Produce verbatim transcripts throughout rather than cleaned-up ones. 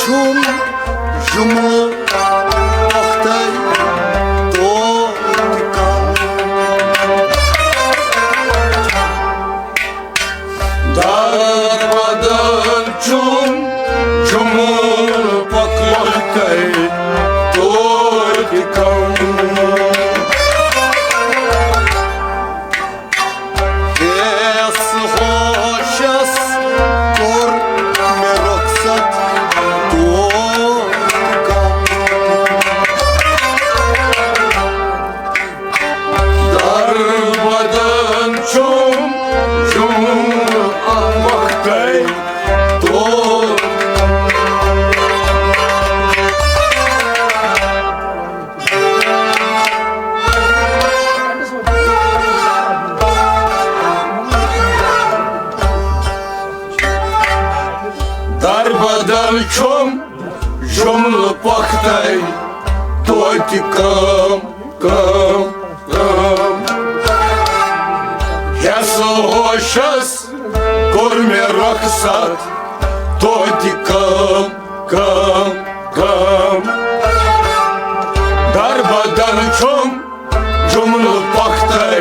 چھُم جملہٕ پۄختَے توتہِ کم۔ دربدر چھُم جملہٕ پۄختَے توتہِ کم۔ ہیس ہوشس کوٚر مےٚ رۄخصت توتہِ کم۔ دربدن چھُم جملہٕ اکھ وقتَے توتہِ کم۔ دربدر چھُم جملہٕ پۄختَے توتہِ کم، کم، کم۔ ہیس ہوشس کوٚر مےٚ رۄخصت توتہِ کم، کم، کم۔ دربدر چھُم جملہٕ پۄختَے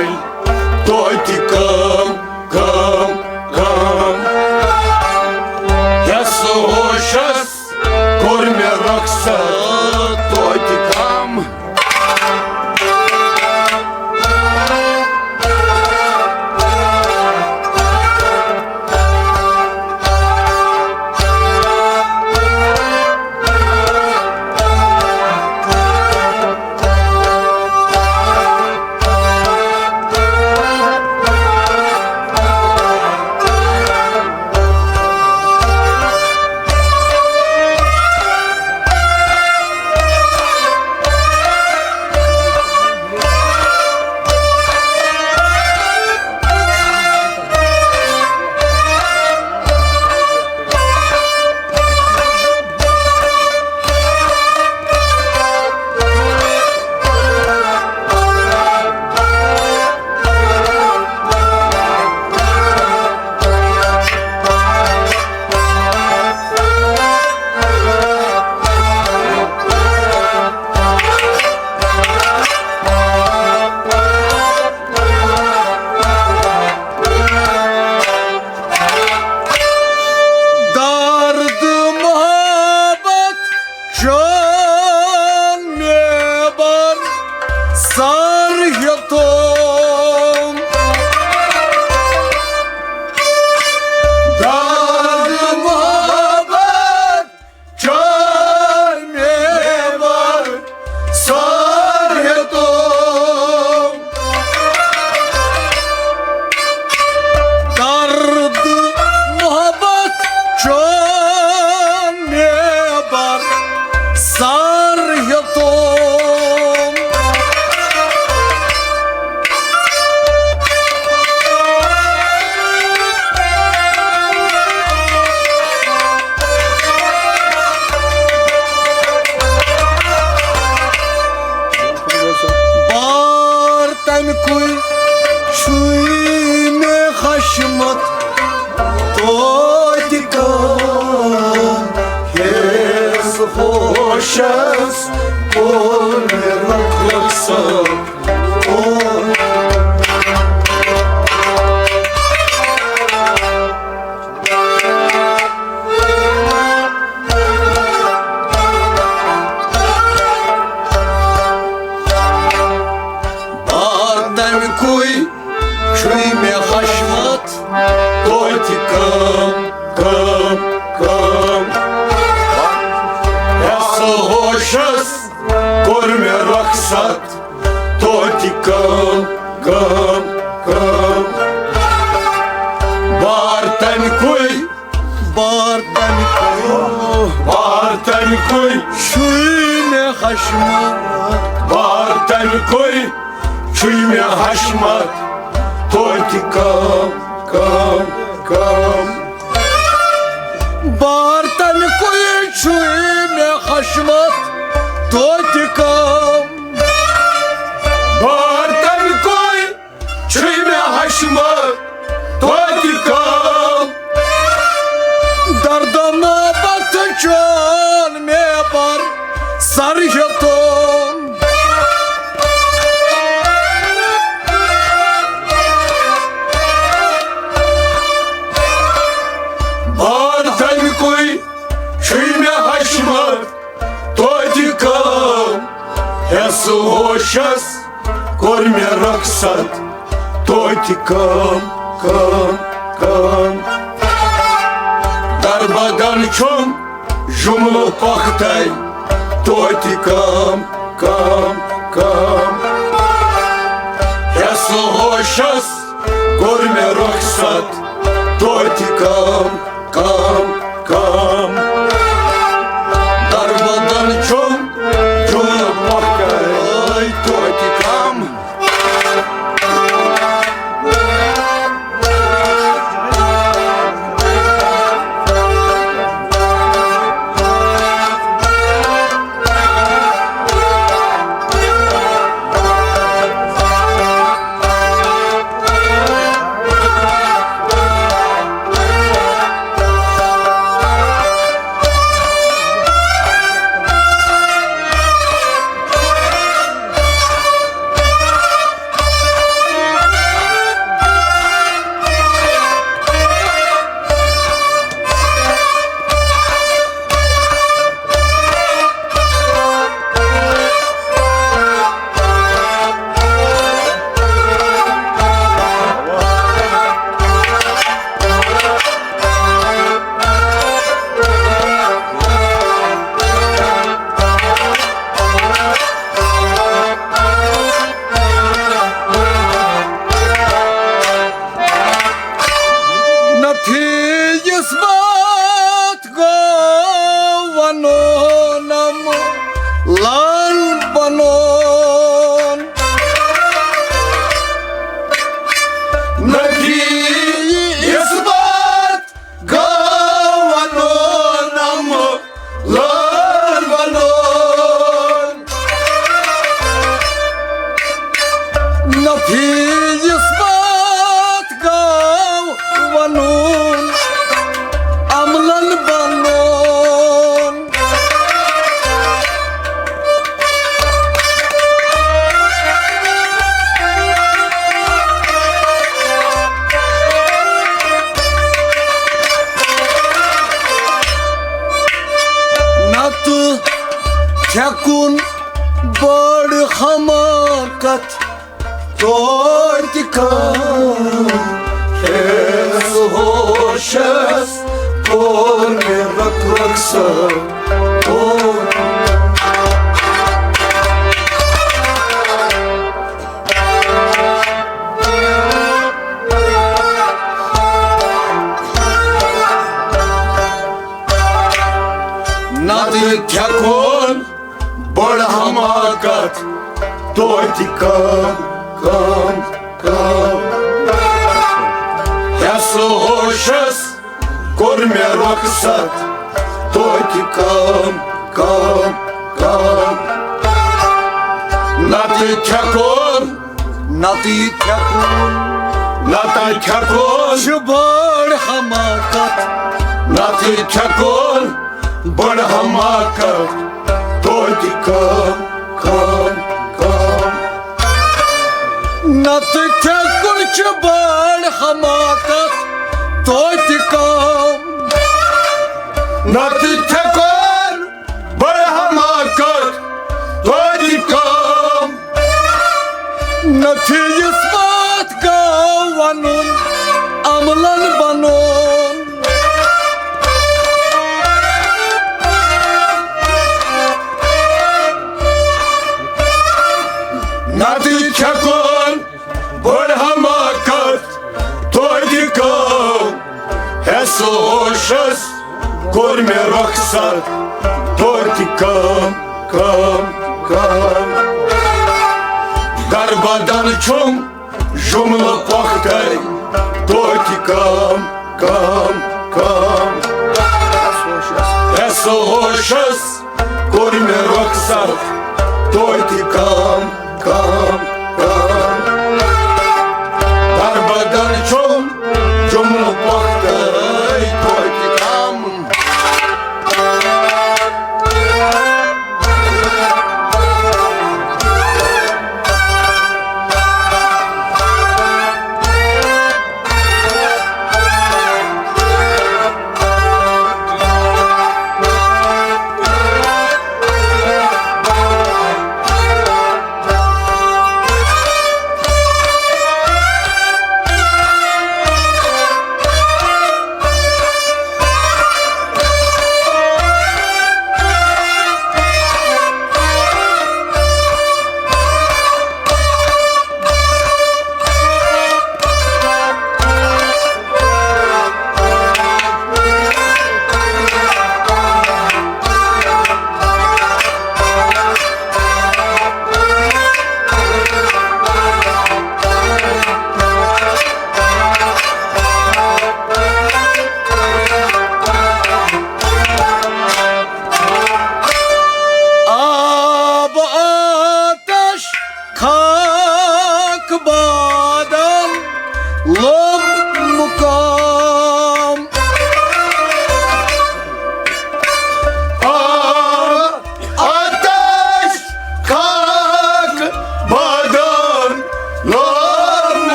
توتہِ کم، کم، کم۔ یس ہوشس کوٚر مےٚ رۄخصت توتہِ کم۔ درد محبت چون مےٚ بر سر ہیوٚتُم۔ درد محبت چون مےٚ بر سر ہیوٚتُم۔ درد محبت چون مےٚ بر سر ہیوٚتُم۔ بار تَمہِ کُے چھُے مےٚ خشمت توتہِ کم۔ ہیس ہوشس کوٚر مےٚ رۄخصت۔ آ، تَمہِ کُے چھُے مےٚ خشمت توتہِ کم، کم، کم۔ یس ہوشس کوٚر مےٚ رۄخصت توتہِ کم، کم، کم۔ بار تَمہِ کُے، بار تَمہِ کُے، بار تَمہِ کُے چھُے مےٚ خشمت۔ بار تَمہِ کُے چھُے مےٚ خشمت توتہِ کم، کم، کم۔ بار تَمہِ کُے چھُے مےٚ خشمت توتہِ کم۔ بار تَمہِ کُے چھُے مےٚ خشمت توتہِ کم۔ دردو محبت تہٕ چون مےٚ بر سر ہیوٚتُن۔ بار تَمہِ کُے چھُے مےٚ ہشمت توتہِ کم، ہٮ۪س ہوشس کوٚر مےٚ رۄخصت توتہِ کم، کم، کم۔ دربدن چھُم جملہٕ پۄختَے توتہِ کم، کم، کم۔ ہٮ۪س ہوشس کوٚر مےٚ رۄخصت توتہِ کم، کم، کم۔ دربدن چھُم جملہٕ پۄختَے توتہِ کم۔ نفیس بات گوٚو ونُن لال بنُن۔ نفیس بات گوٚو ونُن لال بنُن۔ نفیس بات گوٚو ونُن عملن بنُن۔ نتہٕ ہٮ۪کُن بٔڑ حماقت توتہِ کم۔ ہٮ۪س ہوشس کوٚر مےٚ رۄخصت توتہِ۔ نتہٕ ہٮ۪کُن بٔڑ حماقت توتہِ کم، کم، کم۔ ہٮ۪س ہوشس کوٚر مےٚ رۄخصت توتہِ کم، کم، کم۔ نتہٕ ہٮ۪کُن، نتہٕ ہٮ۪کُن، نتہٕ ہٮ۪کُن چھِ بٔڑ حماقت۔ نتہٕ ہٮ۪کُن بٔڑ حماقت توتہِ کم، کم، کم۔ نتہٕ ہٮ۪کُن چھِ بٔڑ حماقت توتہِ کم۔ نتہٕ ہٮ۪کُن بٔڑ حماقت توتہِ کم۔ نفیس بات گوٚو ونُن عملن بنُن۔ نتہٕ ہٮ۪کُن بٔڑ حماقت توتہِ کم۔ ہٮ۪س ہوشس کوٚر مےٚ رۄخصت توتہِ کم، کم، کم۔ دربدن چھُم جملہٕ پۄختَے توتہِ کم، کم، کم۔ ہٮ۪س ہوشس کوٚر مےٚ رۄخصت توتہِ کم، کم، کم۔ دربدر چھُم جملہٕ پۄختَے توتہِ کم۔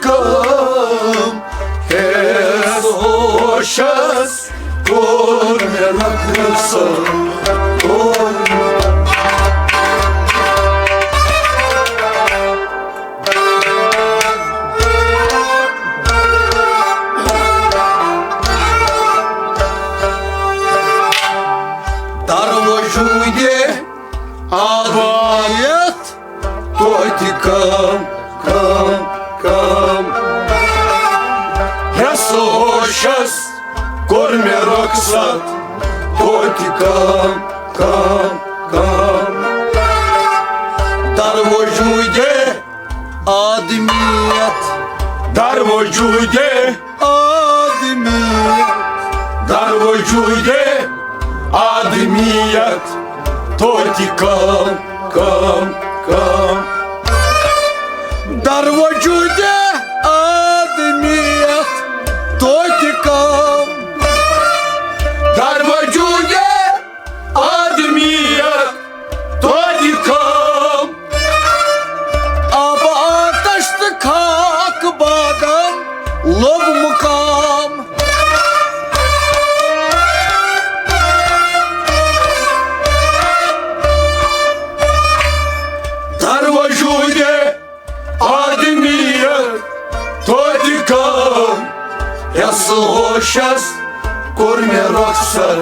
کٲم، ہیس ہوشس کوٚر مےٚ رقص، کوٚر۔ دروشو دے آبایت توتہِ کم، کم، کم۔ ہیس ہوشس کوٚر مےٚ رۄخصت توتہِ کم، کم، کم۔ در وجودِ آدمیت، در وجودِ آدمیت، در وجودِ آدمیت توتہِ کم، کم، کم۔ در وجودِ آدمیت توتہِ کم، در وجودِ آدمیت توتہِ کم۔ آب آتش تہٕ خاک بادن لوٚب مُقام۔ در وجودِ آدمیت توتہِ کم، ہیس ہوشس کوٚر مےٚ رۄخصت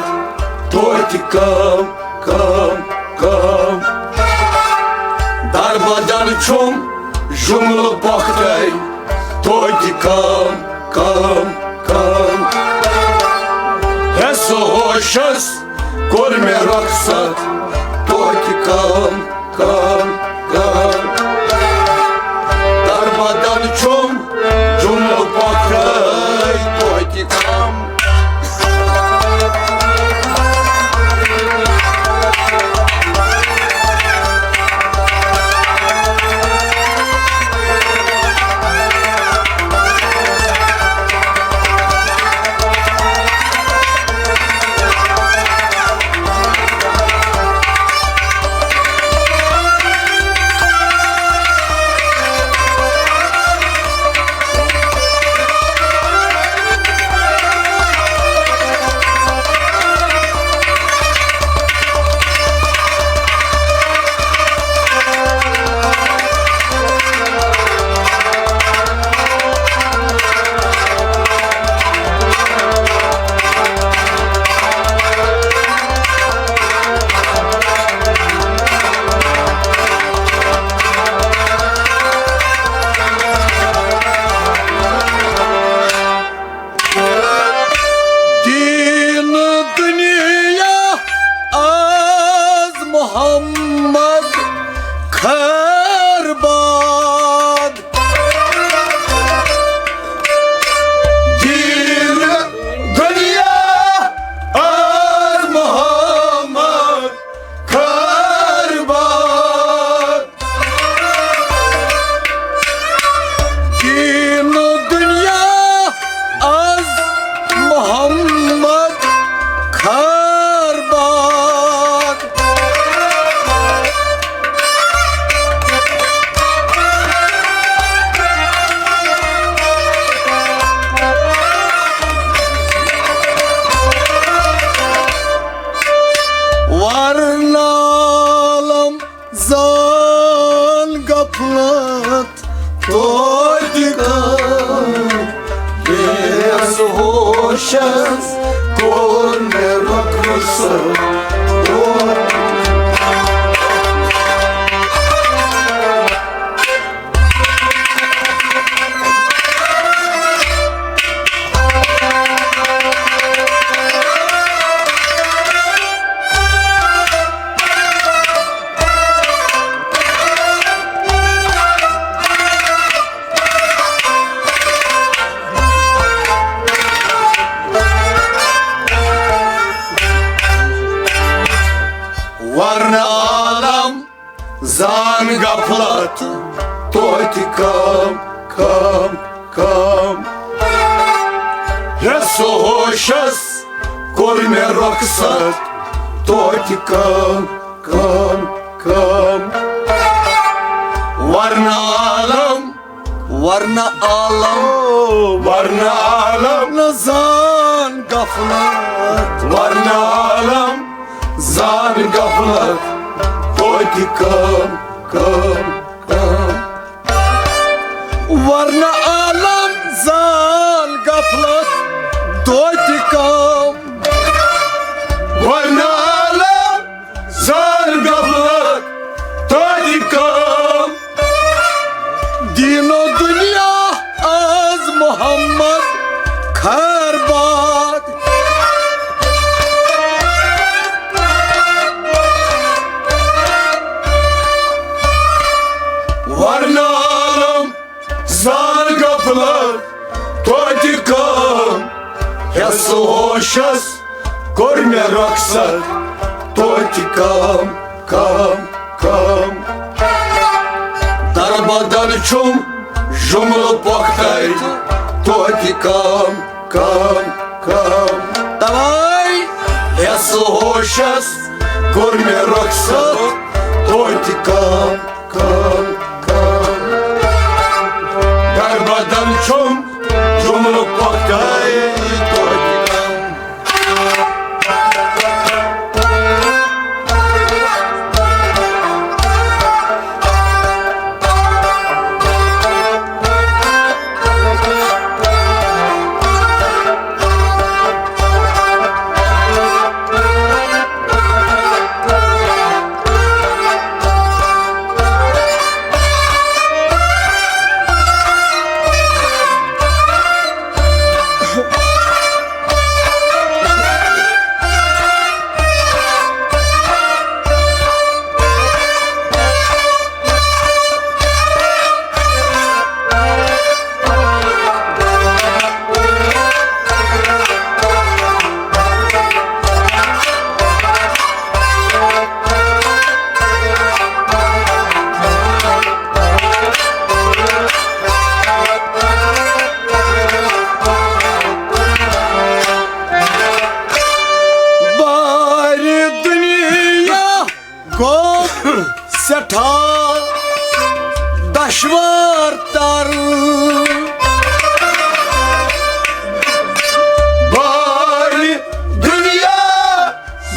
توتہِ کم، کم، کم۔ در بدن چھُم جملہٕ پۄختَے توتہِ کم، کم، کم۔ ہیس ہوشس کوٚر مےٚ رۄخصت توتہِ کم، کم، کم۔ در بدن چھُم جملہٕ پۄختَے توتہِ کم۔ دین دنیا از محمد خیر باد۔ دین دنیا از محمد خیر باد۔ دین دنیا از محمد خیر باد۔ ورنالم زان غفلت توتہِ کم، بے ہوشس کوٚر مےٚ رۄخصت۔ ورنہ عالم زان غفلت توتہِ کم، کم، کم۔ ہیس ہوشس کوٚر مےٚ رۄخصت توتہِ کم، کم، کم۔ ورنہ عالم ورنہ عالم، ورنہ عالم، نہ زان غفلت۔ ورنہ عالم زان غفلت، توتہِ کم، کم، کم۔ ورنہ عالم زان غفلت، توتہِ کم۔ ورنہ عالم زان غفلت، توتہِ کم۔ دین و دنیا از محمد خیر باد۔ ورنہ عالم زان غفلت، توتہِ کم۔ حس ہوشس کوٚر مےٚ رۄخصت، توتہِ کم، کم، کم۔ دربدر چھُم جملہٕ پۄختَے، توتہِ کم، کم، کم۔ توے حس ہوشس کوٚر مےٚ رۄخصت، توتہِ کم، کم، کم۔ دربدر چھُم جملہٕ پۄختَے، توتہِ کم۔ بارِ دُنیا گوٚو سٮ۪ٹھاہ دشوار تر۔ بارِ دُنیا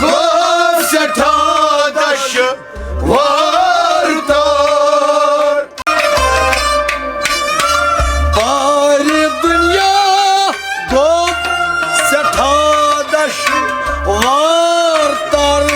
گوٚو سٮ۪ٹھاہ دشوار تر۔ بارِ دُنیا گوٚو سٮ۪ٹھاہ دشوار تر۔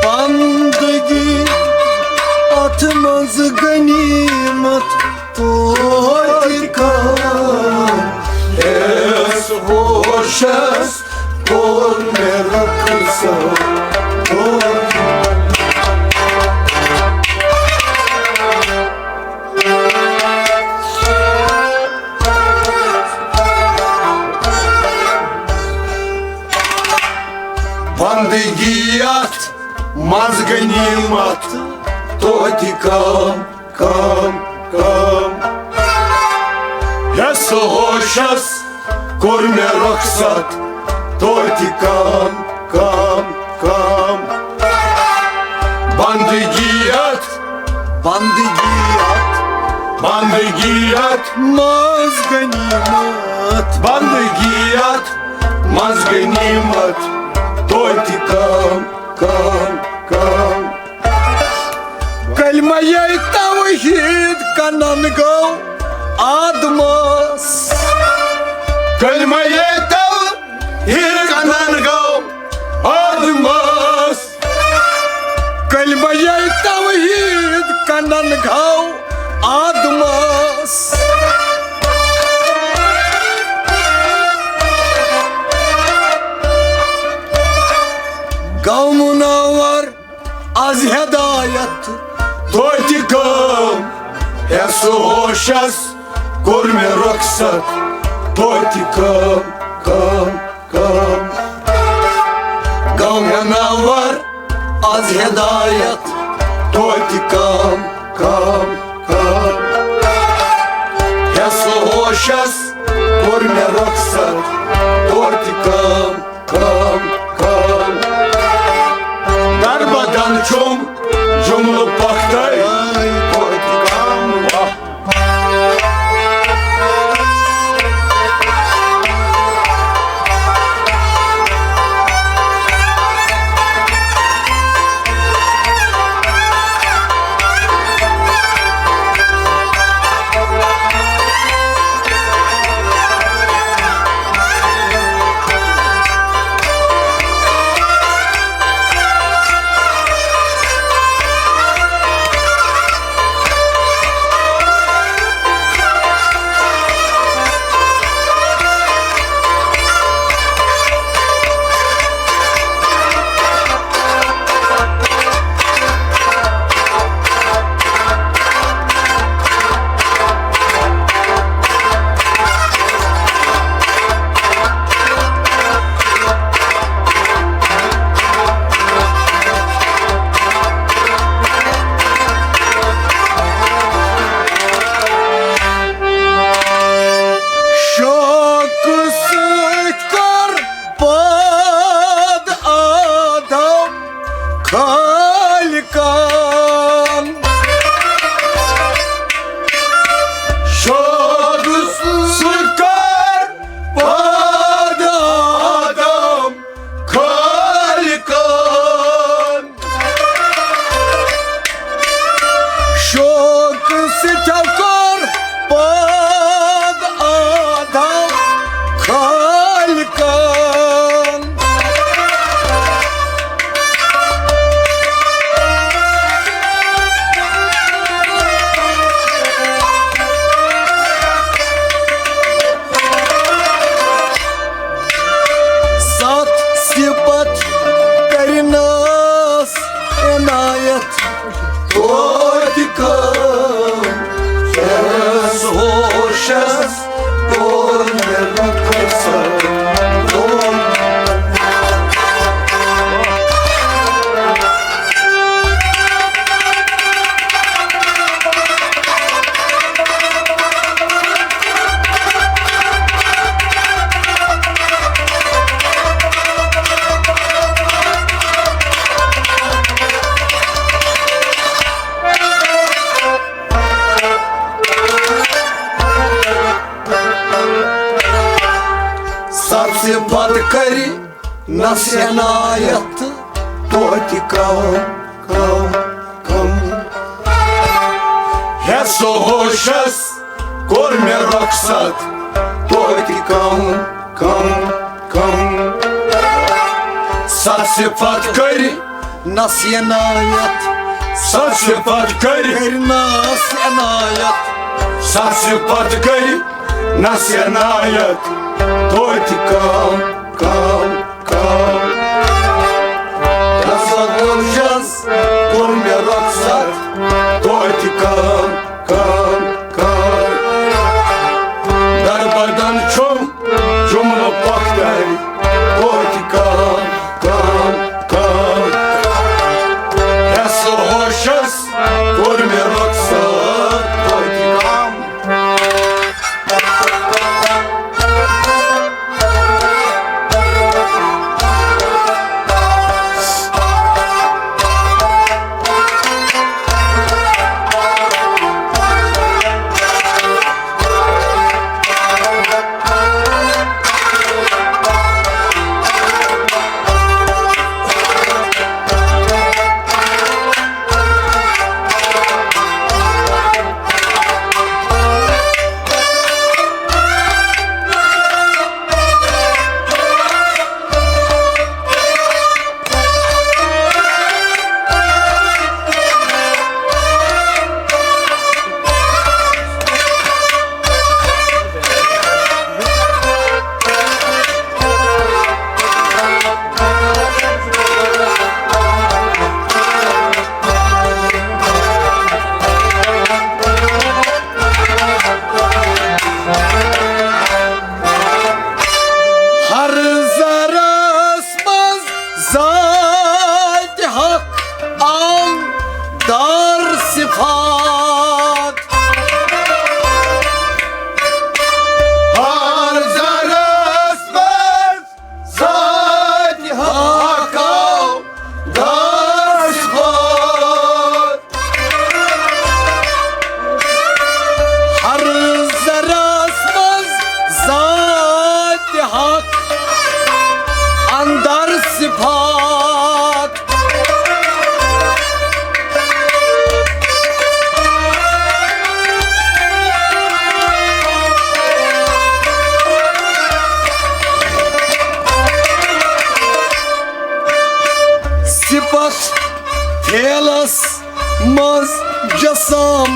بندگی اتھ منٛز غنیمت توتہِ کم۔ حس ہوشس کوٚر مےٚ رۄخصت، توتہِ کم۔ بندگی اتھ منٛز غنیمت توتہِ کم، کم، کم۔ حس ہوشس کوٚر مےٚ رۄخصت، توتہِ کم، کم، کم۔ بندگی اتھ، بندگی اتھ، بندگی اتھ منٛز غنیمت، بندگی اتھ منٛز غنیمت، توتہِ کم، کم، کم۔ کلمہ توحید کنن گوٚو آدمس۔ کلمہ توحید کنن گوٚو آدمس۔ کلمہ توحید کنن گوٚو آدمس۔ گوٚو منور از ہدایت توتہِ کم۔ حس ہوشس کوٚر مےٚ رۄخصت، توتہِ کم، کم، کم۔ گوٚو منور از ہدایت توتہِ کم، کم، کم۔ حس شس کوٚر مےٚ رۄخصت، توتہِ کم، کم، کم۔ دربدن چھُم جملہٕ پۄختَے، توتہِ کم، واہ۔ شوقہٕ سۭتۍ کوٚر پاد آدم خالقن۔ شوقہٕ سۭتۍ کوٚر پاد آدم خالقن۔ شوقہٕ سۭتۍ کوٚر پاد آدم خالقن۔ ستھ صفت کٔرنس عنایت، توتہِ کم۔ یس ہوشس کوٚر مےٚ رۄخصت، توتہِ ستھ صفت کٔرۍ نس عنایت، توتہِ کم، کم، کم۔ ہیس ہوشس کوٚر مےٚ رۄخصت، توتہِ کم، کم، کم۔ ستھ صفت کٔرۍ نس عنایت۔ ستھ صفت کٔرۍ۔ کٔرۍ نس عنایت۔ ستھ صفت کٔرۍ نس عنایت۔ توتہِ کم، کم، کم۔ رسول شس کوٚر مےٚ رۄخصت۔ توتہِ کم، کم، کم۔ دربدن چھُم جملہٕ پۄختَے، توتہِ کم، کم، کم۔ ہیس ہوشس کوٚر مےٚ رۄخصت، توتہِ کم۔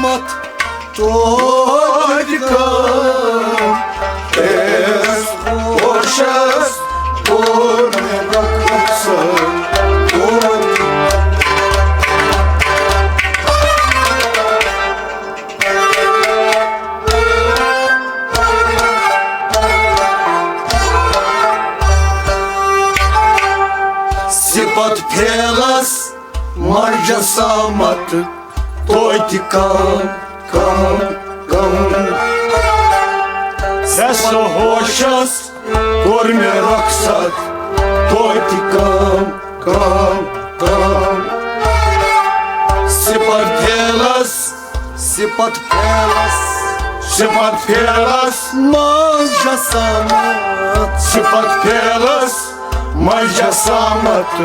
مت توتہِ کم، ایس ہوشس کوٚر مےٚ رۄخصت توتہِ۔ صفت فعلس مجسامت توتہِ کم، کم، کم۔ ایس ہوشس کوٚر مےٚ رۄخصت توتہِ کم، کم، کم۔ صفت فعلس، صفت فعلس، صفت فعلس مجسامت، صفت فعلس مجسامت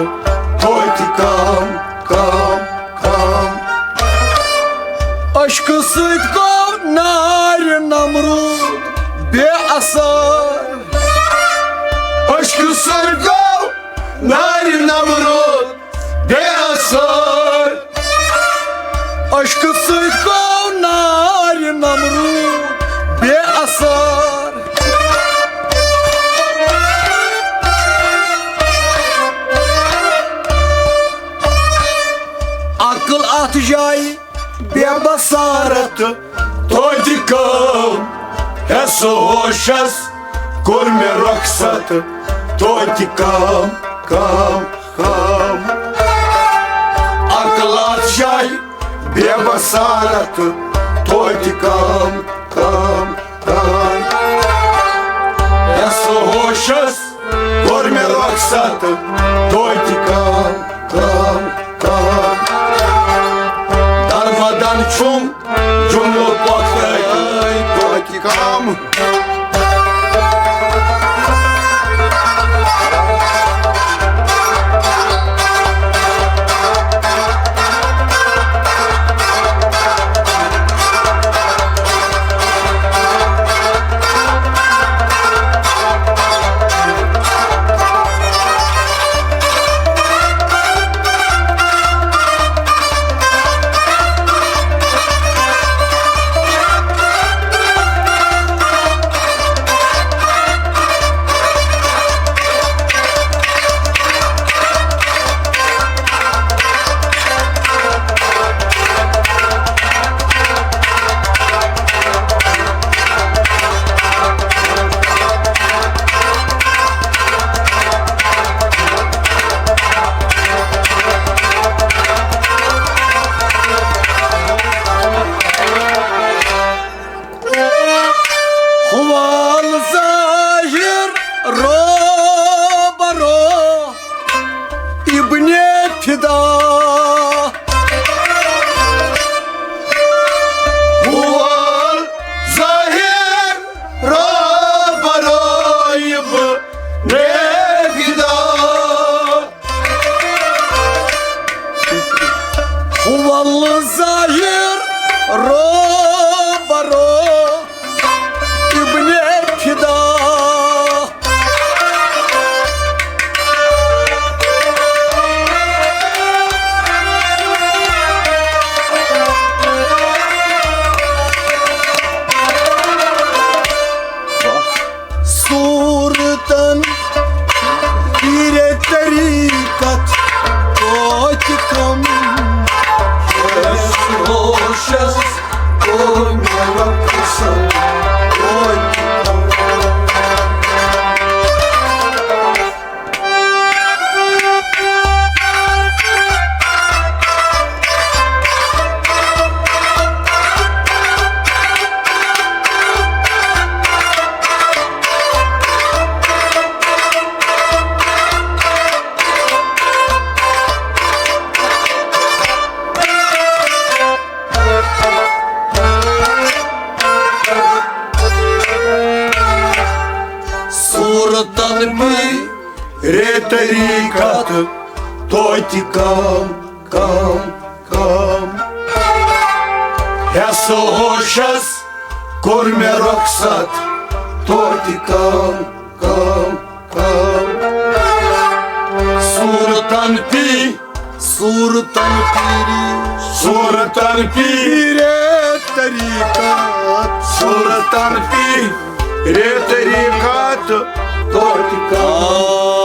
توتہِ کم، کم، کم۔ عشقہٕ سۭتۍ گوٚو نارِ نمروٗد بے اثر۔ عشقہٕ سۭتۍ گوٚو نارِ نمروٗد بے اثر۔ عشقہٕ سۭتۍ گوٚو نارِ نمروٗد بے اثر۔ عقل اتھ جایہِ بے بصارت توتہِ کم، ایس ہوشس کوٚر مےٚ رۄخصت توتہِ کم، کم، کم۔ عقل اتھ جایہِ بے بصارت توتہِ کم، کم، کم۔ ایس ہوشس کوٚر مےٚ رۄخصت توتہِ کم، کم، کم۔ درمدن چھُم جملہٕ پۄختَے توتہِ کم۔ حوال ظاہر روبرو ابن فدا۔ حوال ظاہر روبرو ابن فدا۔ حوال ظاہر روبرو ابن فدا۔ صورتن پیر طریقت توتہِ کم۔ ہوشس کوٚر مےٚ رۄخصت توتہِ کم۔ صورتن پیر طریقت توتہِ کم، کم، کم۔ ایس ہوشس کوٚر مےٚ رۄخصت توتہِ کم، کم، کم۔ صورتن پیر صورتن پیٖری، صورتن پیٖرے طریٖقت، صورتن پیٖرے طریٖقت، توتہِ کم۔